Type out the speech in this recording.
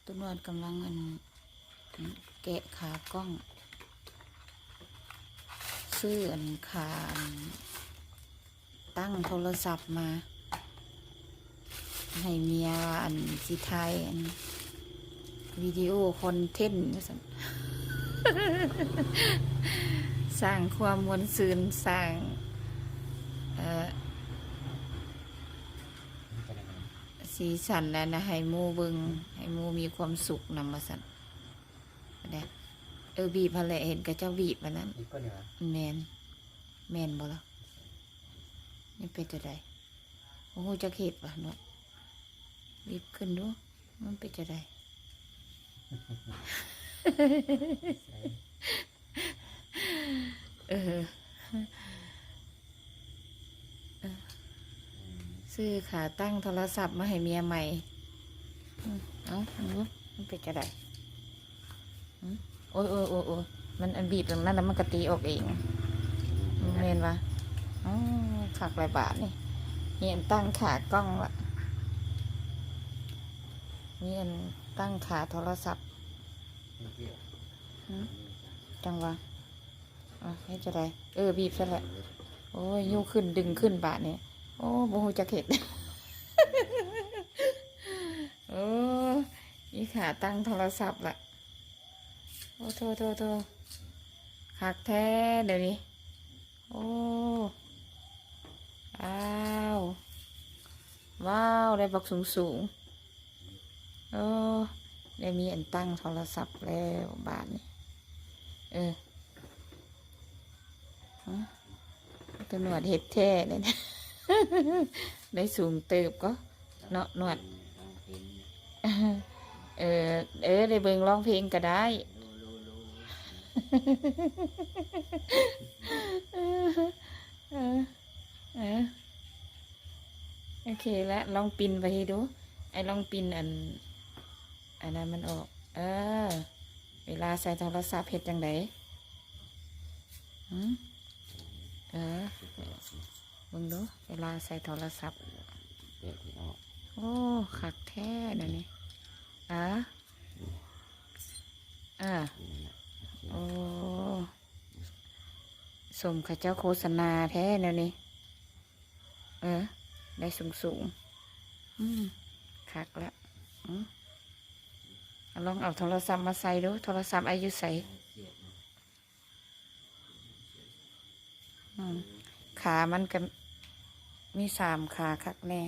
ຕົວນວດກຳລັງ ອັນ ແກະຂາກ້ອງ ຊື້ ອັນ ຂາ ອັນ ຕັ້ງໂທລະສັບມາໃຫ້ເມຍ ວ່າ ອັນ ຊິຖ່າຍ ອັນ ວິດີໂອຄອນເທັນວ່າຊັ້ນ ສ້າງຄວາມມ່ວນຊື່ນ ສ້າງ ເອີ ສີສັນ ແລະ ນະ ໃຫ້ໝູ່ເບິ່ງ ໃຫ້ໝູ່ມີຄວາມສຸກນຳວ່າຊັ້ນ. ເອີ ບີບຫັ້ນແຫຼະ ເຫັນເຂົາເຈົ້າບີບອັນນັ້ນ. ແມ່ນ ແມ່ນບໍ່ລະ? ມັນເປັນຈັ່ງໃດ? ບໍ່ຮູ້ຈັກເຮັດຫວາເນາະ. ບີບຂຶ້ນດູ ມັນເປັນຈັ່ງໃດ? ເອີ ເອີ ຊື້ຂາຕັ້ງໂທລະສັບມາໃຫ້ເມຍໃໝ່. ເອົ້າ ມັນເປັນຈັ່ງໃດ? ໂອ້ຍ ໂອ້ຍ ໂອ້ຍ ໂອ້ຍ ມັນອັນບີບຕົງນັ້ນແລ້ວ ມັນກະຕີອອກເອງ ແມ່ນຫວາ? ອໍ ຄັກຫຼາຍບາດນີ້ ມີອັນຕັ້ງຂາກ້ອງລະ ມີອັນຕັ້ງຂາໂທລະສັບ. ຫື ຈັ່ງຫວາ? ເຮັດຈັ່ງໃດ? ເອີ ບີບຊັ້ນແຫຼະ. ໂອ້ຍ ຍູ້ຂຶ້ນ ດຶງຂຶ້ນບາດນີ້. ໂອ້ ບໍ່ຮູ້ຈັກເຮັດ. ໂອ້ ມີຂາຕັ້ງໂທລະສັບລະ. ໂອ້ ໂທ້ ໂທ້ ໂທ້ ຄັກແທ້ດຽວນີ້. ໂອ້ ອ້າວ ວ້າວ ໄດ້ບັກສູງໆ. ໂອ້ ໄດ້ມີອັນຕັ້ງໂທລະສັບແລ້ວບາດນີ້. ເອີ ຕຳຫຼວດເຮັດແທ້ເດ້ ໄດ້ສູງເຕີບກໍເນາະ ນວດ. ເອີ ເອີ ໄດ້ເບິ່ງຮ້ອງເພງກໍໄດ້. ເອີ ເອີ ໂອເຄລະ ລອງປິ່ນໄປໃຫ້ດູ. ໄອ້ລອງປິ່ນອັນ ອັນນັ້ນມັນອອກ. ເອີ ເວລາໃສ່ໂທລະສັບເຮັດຈັ່ງໃດ? ຫື ເອີ ເບິ່ງດູ ເວລາໃສ່ໂທລະສັບ. ໂອ້ ຄັກແທ້ແນວນີ້. ອາ ອາ ໂອ້ ສົມເຂົາເຈົ້າໂຄສະນາແທ້ແນວນີ້. ເອີ ໄດ້ສູງໆ. ອືມ ຄັກລະ. ອືມ ລອງເອົາໂທລະສັບມາໃສ່ດູ. ໂທລະສັບອ້າຍຢູ່ໃສ? ອືມ ຂາມັນກະມີສາມຂາ ຄັກແນ່.